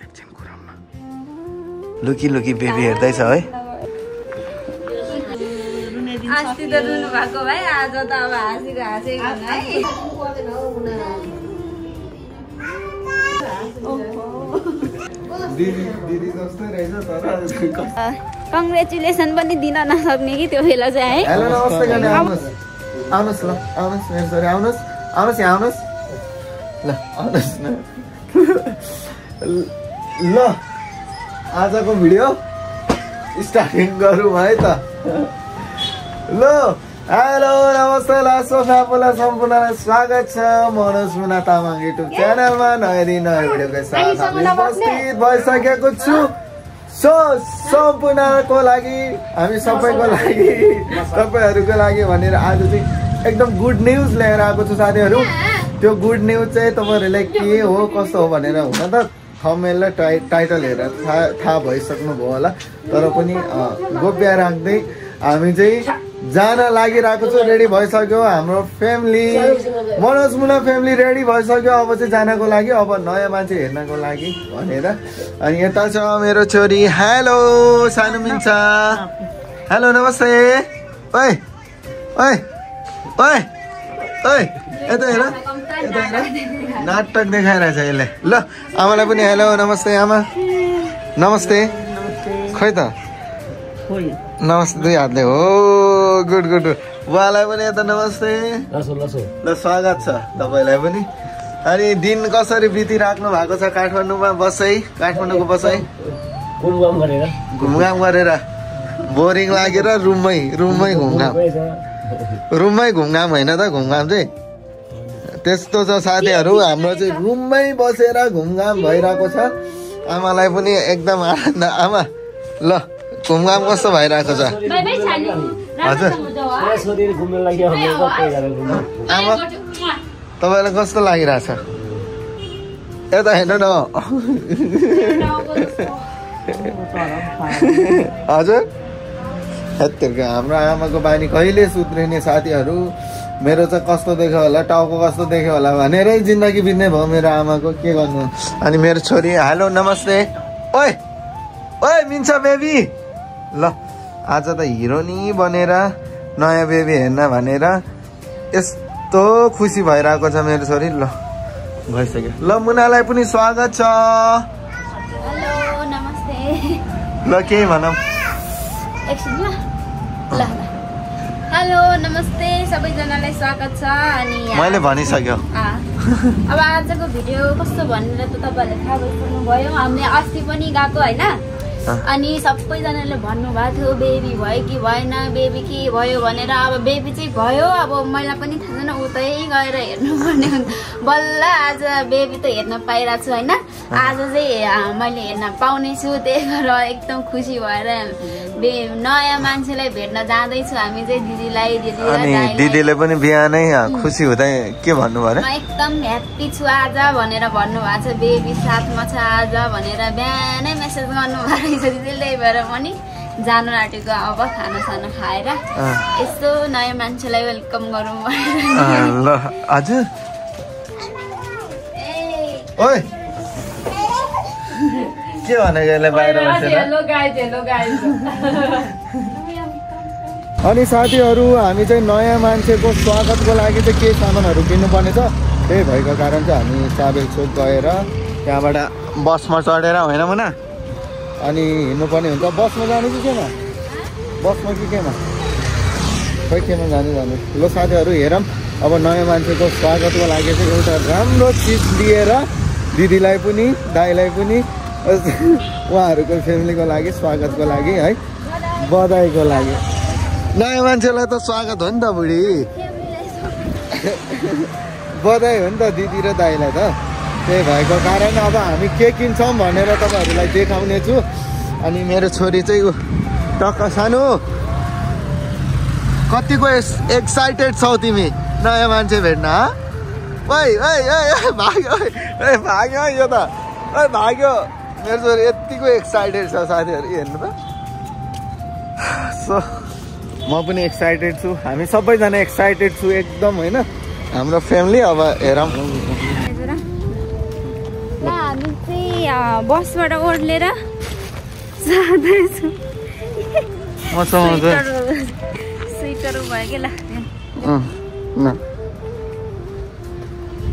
एकछिन कुरामा लुकी लुकी बेबी हेर्दैछ है। अस्ति त रुनु भएको भाइ आज त अब हाँसेको हाँसेको है। कङ्ग्रेचुलेसन पनि दिन नसक्ने कि त्यो बेला चाहिँ है। हेलो नमस्ते गर्ने आउनुहोस् आउनुहोस् ल आउनुहोस् मेरो छोरी आउनुहोस् आउनुहोस् यहाँ आउनुहोस् ल आउनुहोस् न ल आजको भिडियो स्टार्टिङ गरौँ है त। ल हेलो नमस्ते लासो फ्यापुला सम्पूर्णलाई स्वागत छ मनोज मुना तामाङ युट्युब च्यानलमा नयाँ दिन नयाँ भिडियोको साथ हामी उपस्थित भइसकेको छु। सो सम्पूर्णको लागि हामी सबैको लागि तपाईँहरूको लागि भनेर आज चाहिँ एकदम गुड न्युज ल्याएर आएको छु साथीहरू। त्यो गुड न्युज चाहिँ तपाईँहरूलाई के हो कस्तो हो भनेर हुन त थम्बनेल र टाइटल हेरेर थाहा भइसक्नुभयो होला, तर पनि गोप्य राख्दै हामी चाहिँ जान लागिरहेको छु। रेडी भइसक्यो हाम्रो फ्यामिली मनोज मुना फ्यामिली रेडी भइसक्यो। अब चाहिँ जानको लागि अब नयाँ मान्छे हेर्नको लागि भनेर। अनि यता छ मेरो छोरी। हेलो सानो मिन्छ। हेलो नमस्ते। ओइ ओइ ओइ ओइ यता हेर यता हेर नाटक देखाइरहेछ यसले। ल आमालाई पनि हेलो नमस्ते आमा नमस्ते। खै त नमस्ते दुई हातले हो। Good good. उहाँलाई पनि यता नमस्ते। ल स्वागत छ तपाईँलाई पनि। अनि दिन कसरी बितिराख्नु भएको छ काठमाडौँमा बसाइ? काठमाडौँको बसाइ घुमघाम गरेर बोरिङ लागेर रुममै घुमघाम होइन त घुमघाम चाहिँ त्यस्तो छ साथीहरू। हाम्रो चाहिँ रुममै बसेर घुमघाम भइरहेको छ। आमालाई पनि एकदम आनन्द। आमा ल घुमघाम कस्तो भइरहेको छ हजुर? आमा तपाईँलाई कस्तो लागिरहेछ? यता हेर्नु न हजुर। हेत्तेरिका हाम्रो आमाको बानी कहिले सुध्रिने साथीहरू। मेरो चाहिँ कस्तो देख्यो होला टाउको कस्तो देख्यो होला भनेरै जिन्दगी बित्ने भयो मेरो आमाको। के गर्नु। अनि मेरो छोरी हेलो नमस्ते। ओइ ओइ मिन्छ बेबी। ल आज त हिरोनी बनेर नयाँ बेबी हेर्न भनेर यस्तो खुसी भइरहेको छ मेरो छोरी। ल भइसक्यो। ल मुनालाई पनि स्वागत छ। हेलो नमस्ते। ल केही भनौँ एकछिन ल ल हेलो नमस्ते सबैजनालाई स्वागत छ। अनि मैले भनिसक्यो। अब आजको भिडियो कस्तो भनेर त तपाईँहरूले थाहा भइसक्नु भयो। हामीले अस्ति पनि गएको होइन। अनि सबैजनाले भन्नुभएको थियो बेबी भयो कि भएन बेबी के भयो भनेर। अब बेबी चाहिँ भयो। अब मलाई पनि थाहा छैन उतै गएर हेर्नु पर्ने हुन्छ। बल्ल आज बेबी त हेर्न पाइरहेको छु होइन। आज चाहिँ मैले हेर्न पाउने छु। त्यही भएर एकदम खुसी भएर नयाँ मान्छेलाई भेट्न जाँदैछु हामी चाहिँ दिदीलाई। दिदीले पनि बिहानै खुसी हुँदै के भन्नु भयो? म एकदम ह्याप्पी छु आज भनेर भन्नुभएको छ। बेबी साथमा छ आज भनेर बिहानै मेसेज गर्नुभएको रहेछ दिदीले। त्यही भएर पनि जानु आँटेको अब खानासाना खाएर यस्तो नयाँ मान्छेलाई वेलकम गरौँ भनेर। ल हजुर ओइ के भनेको यसले बाहिर बसेर? अनि साथीहरू हामी चाहिँ नयाँ मान्छेको स्वागतको लागि चाहिँ के सामानहरू किन्नुपर्ने छ। त्यही भएको कारण चाहिँ हामी चाबेल चोक गएर त्यहाँबाट बसमा चढेर होइन मुना अनि हिँड्नुपर्ने हुन्छ। बसमा जानु कि केमा? बसमा कि केमा? खै केमा जानु। ल साथीहरू हेरौँ अब नयाँ मान्छेको स्वागतको लागि चाहिँ एउटा राम्रो चिज लिएर दिदीलाई पनि दाइलाई पनि उहाँहरूको फ्यामिलीको लागि स्वागतको लागि है बधाईको लागि। नयाँ मान्छेलाई त स्वागत हो नि त बुढी। बधाई हो नि त दिदी र दाइलाई त। त्यही भएको कारण अब हामी के किन्छौँ भनेर तपाईँहरूलाई देखाउने छु। अनि मेरो छोरी चाहिँ टक्क सानो कतिको एक्साइटेड छौ तिमी नयाँ मान्छे भेट्न? ओइ ओइ ओइ भाग्यो भाग्यो यो त ओइ भाग्यो। मेरो छोरी यतिको एक्साइटेड छ साथीहरू हेर्नु त। सो म पनि एक्साइटेड छु। हामी सबैजना एक्साइटेड छु एकदम होइन हाम्रो फ्यामिली। अब हेरौँ हामी चाहिँ बसबाट ओर्लेर जाँदैछु स्वेटर भयो कि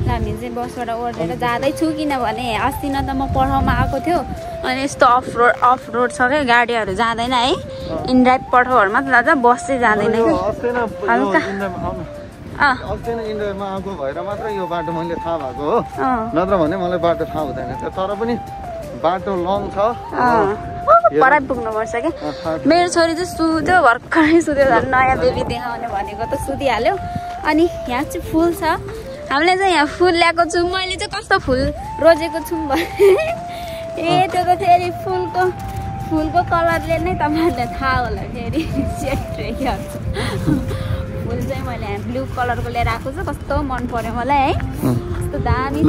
हामी चाहिँ बसबाट ओर्लेर जाँदैछु किनभने अस्ति न त म पठाउमा आएको थियो अनि यस्तो अफ रोड छ क्या गाडीहरू जाँदैन है इनड्राइभ पठाउहरू मात्र जान्छ बस चाहिँ जाँदैन कि भएर मात्र यो बाटो मैले थाहा भएको हो नत्र भने मलाई बाटो थाहा हुँदैन थियो तर पनि बाटो लङ छ पराइ पुग्नुपर्छ कि मेरो छोरी चाहिँ सुत्यो भर्खरै सुत्यो झन् नयाँ बेबी देखाउने भनेको त सुतिहाल्यो अनि यहाँ चाहिँ फुल छ हामीले चाहिँ यहाँ फुल ल्याएको छौँ मैले चाहिँ कस्तो फुल रोजेको छु भने ए त्यो त फेरि फुलको कलरले नै तपाईँहरूलाई थाहा होला फेरि फुल चाहिँ मैले यहाँ ब्लू कलरको लिएर आएको छु कस्तो मन पर्यो मलाई है कस्तो दामी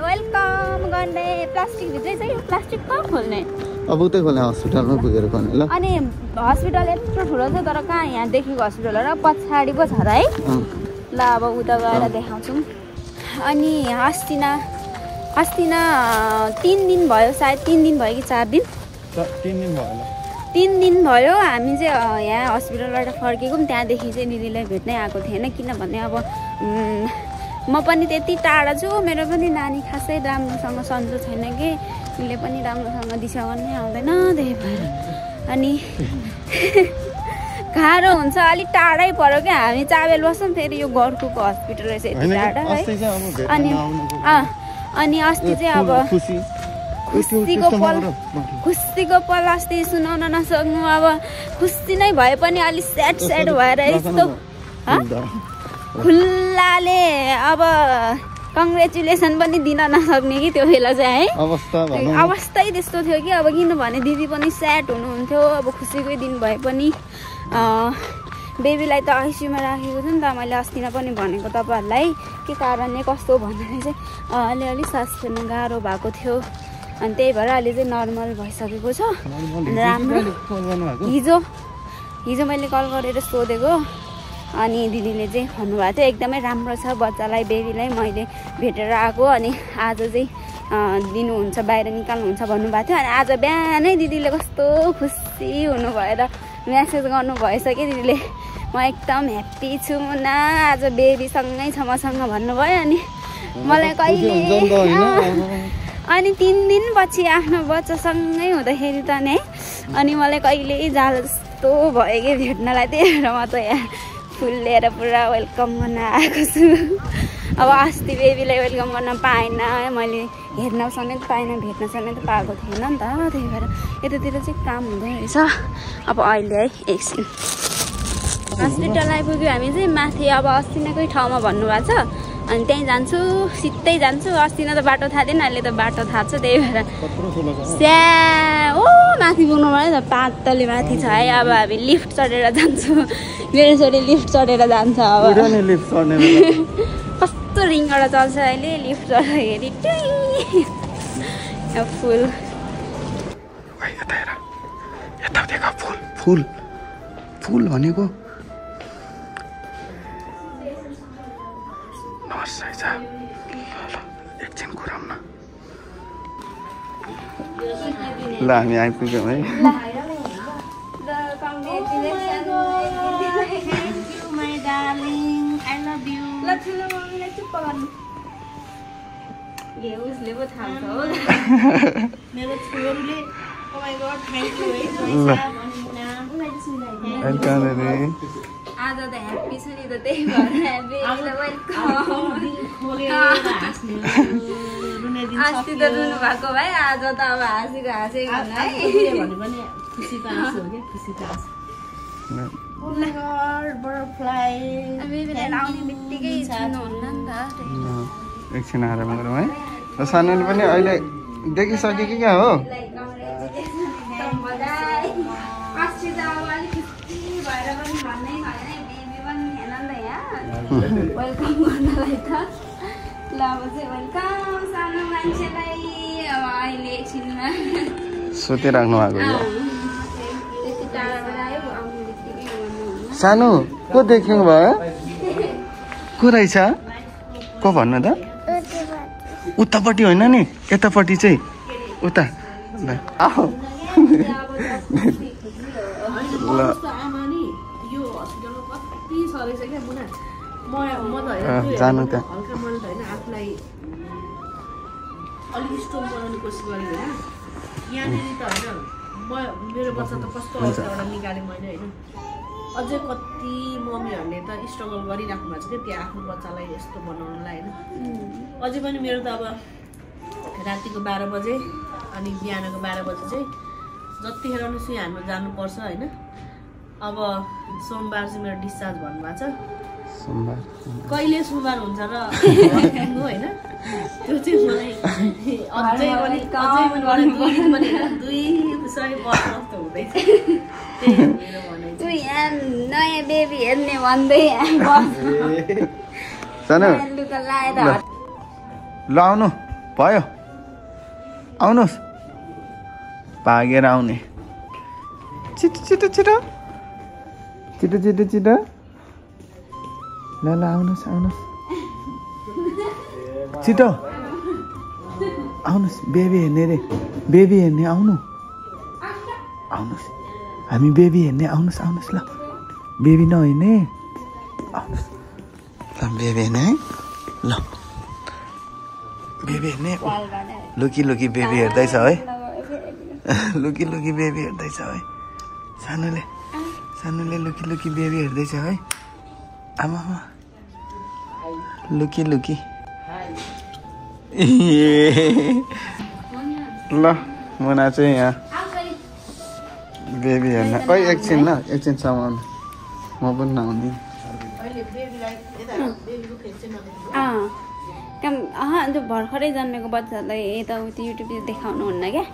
वेलकम गर्ने प्लास्टिक भित्रै चाहिँ यो प्लास्टिक कहाँ खोल्ने अब उतै खोल्ने हस्पिटलमा पुगेर खोल्ने ल अनि हस्पिटल यत्रो ठुलो छ तर कहाँ यहाँदेखिको हस्पिटल र पछाडि पो छ र है ल अब उता गएर देखाउँछौँ अनि अस्ति न 3 दिन भयो सायद 3 दिन भयो कि 4 दिन 3 दिन भयो हामी चाहिँ यहाँ हस्पिटलबाट फर्केको पनि त्यहाँदेखि चाहिँ दिदीलाई भेट्नै आएको थिएन किनभने अब म पनि त्यति टाढा छु मेरो पनि नानी खासै राम्रोसँग सन्चो छैन कि उसले पनि राम्रोसँग दिशा गर्नै आउँदैन त्यही भएर अनि गाह्रो हुन्छ अलिक टाढै पऱ्यो क्या हामी चाबेल बस्छौँ फेरि यो घरको हस्पिटल रहेछ यति टाढा है अनि अस्ति चाहिँ अब खुसीको पल अस्ति सुनाउन नसक्नु अब खुसी नै भए पनि अलिक स्याड भएर यस्तो खुल्लाले अब कङ्ग्रेचुलेसन पनि दिन नसक्ने कि त्यो बेला चाहिँ है अवस्थै त्यस्तो थियो कि अब किनभने दिदी पनि स्याड हुनुहुन्थ्यो अब खुसीकै दिन भए पनि बेबीलाई त आइसियुमा राखेको छु नि त मैले अस्ति नै पनि भनेको तपाईँहरूलाई के कारणले कस्तो भन्दाखेरि चाहिँ अलिअलि सास फेर्नु गाह्रो भएको थियो अनि त्यही भएर अहिले चाहिँ नर्मल भइसकेको छ राम्रो हिजो मैले कल गरेर सोधेको अनि दिदीले चाहिँ भन्नुभएको थियो एकदमै राम्रो छ बच्चालाई बेबीलाई मैले भेटेर आएको अनि आज चाहिँ दिनुहुन्छ बाहिर निकाल्नुहुन्छ भन्नुभएको थियो अनि आज बिहानै दिदीले कस्तो खुसी हुनु भएर मेसेज गर्नुभएछ कि दिदीले म एकदम ह्याप्पी छु मुना आज बेबीसँगै छ मसँग भन्नुभयो अनि मलाई कहिले अनि 3 दिनपछि आफ्नो बच्चासँगै हुँदाखेरि त नि अनि मलाई कहिल्यै जाला जस्तो भयो कि भेट्नलाई त्यही भएर म त यहाँ फुल लिएर पुरा वेलकम गर्न आएको छु अब अस्ति बेबीलाई वेलकम गर्न पाएन मैले हेर्न समेत पाएन भेट्न समेत पाएको थिएन नि त त्यही भएर यतातिर चाहिँ काम हुँदो रहेछ अब अहिले है एकछिन हस्पिटल आइपुग्यो हामी चाहिँ माथि अब अस्ति नै कोही ठाउँमा भन्नुभएको छ अनि त्यहीँ जान्छु सिधै जान्छु अस्ति नै त बाटो थाहा थिएन अहिले त बाटो थाहा छ त्यही भएर माथि पुग्नु पर्यो त पातले माथि छ है अब हामी लिफ्ट चढेर जान्छु मेरो छोरी लिफ्ट चढेर जान्छ अब कस्तो रिङबाट चल्छ अहिले लिफ्ट चढ्दाखेरि फुल फुल फुल भनेको एकछिन कुराम न ल हामी आइपुग्यौँ है उसले पो थाहा छ हो मेरो छोरीले आज त ह्याप्पी छु नि त त्यही भएर अस्ति त रुनु भएको भाइ आज त अब हाँसेको बेबीलाई आउने बित्तिकै छुनुहुन्न नि त एकछिन आराम गरौँ है सानोले पनि अहिले देखिसक्यो कि क्या हो वेलकम गर्नलाई त ल अब चाहिँ वेलकम सानो मान्छेलाई अब अहिले एकछिनमा सुतिराख्नु भएको त्यति टाढाबाट आयो आउने बित्तिकै सानो को देख्नु भयो को रहेछ को भन्नु त उतापट्टि होइन नि यतापट्टि चाहिँ उता आऊ ल जानु त्यहाँ अलिक स्टोन बनाउने कोसिस गरेको होइन यहाँनिर त होइन मेरो बच्चा त कस्तो अवस्थाबाट निकालेँ मैले होइन अझै कति मम्मीहरूले त स्ट्रगल गरिराख्नु भएको छ क्या त्यहाँ आफ्नो बच्चालाई यस्तो बनाउनलाई होइन अझै पनि मेरो त अब रातिको 12 बजे अनि बिहानको 12 बजे चाहिँ जतिखेर पनि सुई हान्नु जानुपर्छ होइन अब सोमबार चाहिँ मेरो डिस्चार्ज भन्नुभएको छ कहिले सोमबार हुन्छ र होइन त्यो चाहिँ मलाई अझै पनि 200 वर्ष जस्तो हुँदैछ त्यही हो मेरो भनाइ तँ यहाँ नयाँ बेबी हेर्ने भन्दै लुगा लाएर ल आउनु भयो आउनुहोस् भागेर आउने छिटो छिटो छिटो छिटो छिटो छिटो ल ल आउनुहोस् आउनुहोस् छिटो आउनुहोस् बेबी हेर्ने रे बेबी हेर्ने आउनु आउनुहोस् हामी बेबी हेर्ने आउनुहोस् आउनुहोस् ल बेबी नहेर्ने आउनुहोस् ल बेबी हेर्ने है ल बेबी हेर्ने लुकी लुकी बेबी हेर्दैछ है लुकी लुकी बेबी हेर्दैछ है सानोले लुकी लुकी बेबी हेर्दैछ है आमा लुकी लुकी ल मुना चाहिँ यहाँ बेबी हेर्न खै एकछिन ल एकछिनसम्म म पनि नआउने त्यो भर्खरै जन्मेको बच्चालाई यताउति युट्युबतिर देखाउनु हुन्न क्या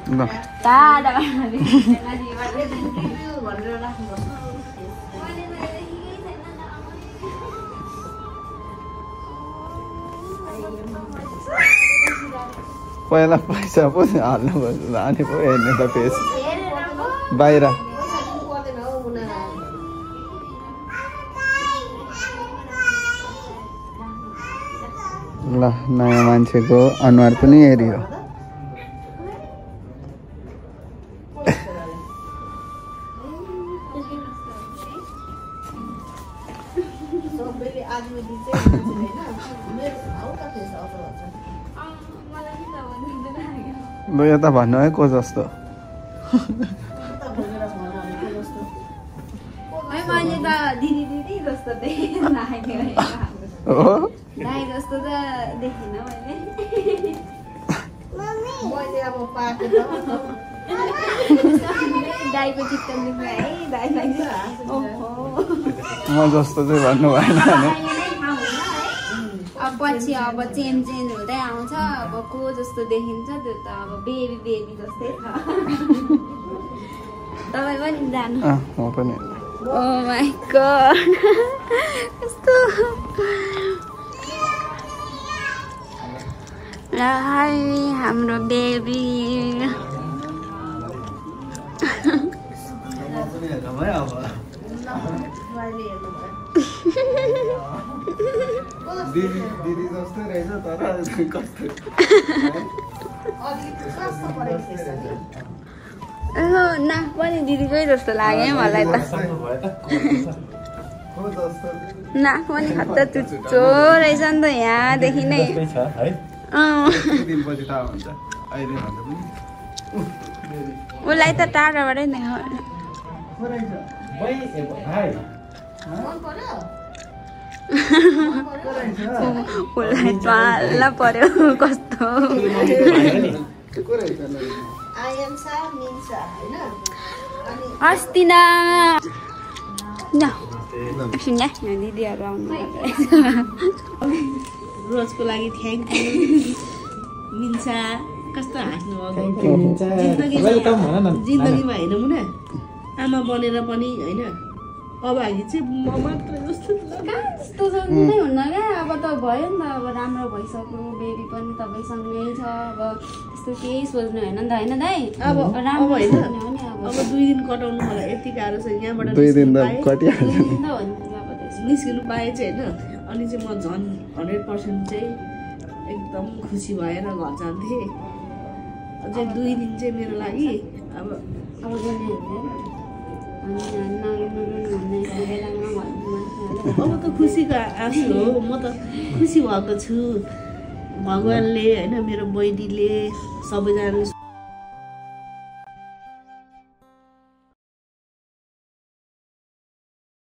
ल पहिला पैसा पो हाल्नु लाने पो हेर्ने त फेस बाहिर ल नयाँ मान्छेको अनुहार पनि हेरियो ल यता भन्नु है को जस्तो मैले त दिदी जस्तो हो दाइ जस्तो त देखिनँ मैले अब दाइको चित्त दुख्यो है दाइलाई म जस्तो चाहिँ भन्नु भएन अब पछि अब चेन्ज हुँदै आउँछ अब को जस्तो देखिन्छ त्यो त अब बेबी जस्तै छ तपाईँ पनि जानु म पनि ओ माई गॉड कस्तो ल हाई हाम्रो बेबी दिदी जस्तै रहेछ तर कस्तो नाक पनि दिदीकै जस्तो लाग्यो मलाई त नाक पनि खत्ता चुच्चो रहेछ नि त यहाँदेखि नै उसलाई त टाढाबाटै देखाउनु उसलाई पाल्न पर्यो कस्तो अस्ति न दिदीहरू आउनु रोजको लागि थ्याङ्क यू मिन्सा कस्तो हाँस्नु भएको जिन्दगीमा होइन मुना आमा बनेर पनि होइन अभागी चाहिँ म मात्र जस्तो नै हुन्न क्या अब त भयो नि त अब राम्रो भइसक्यो बेबी पनि तपाईँसँगै छ अब त्यस्तो केही सोच्नु होइन नि त होइन दाइ अब राम्रो होइन अब 2 दिन कटाउनु मलाई यति गाह्रो छ यहाँबाट निस्किनु पाएँ चाहिँ होइन अनि चाहिँ म झन् 100% चाहिँ एकदम खुसी भएर घर जान्थेँ। अझै 2 दिन चाहिँ मेरो लागि अब त खुसीको आँसु हो। म त खुसी भएको छु। भगवानले होइन मेरो बहिनीले सबैजनाले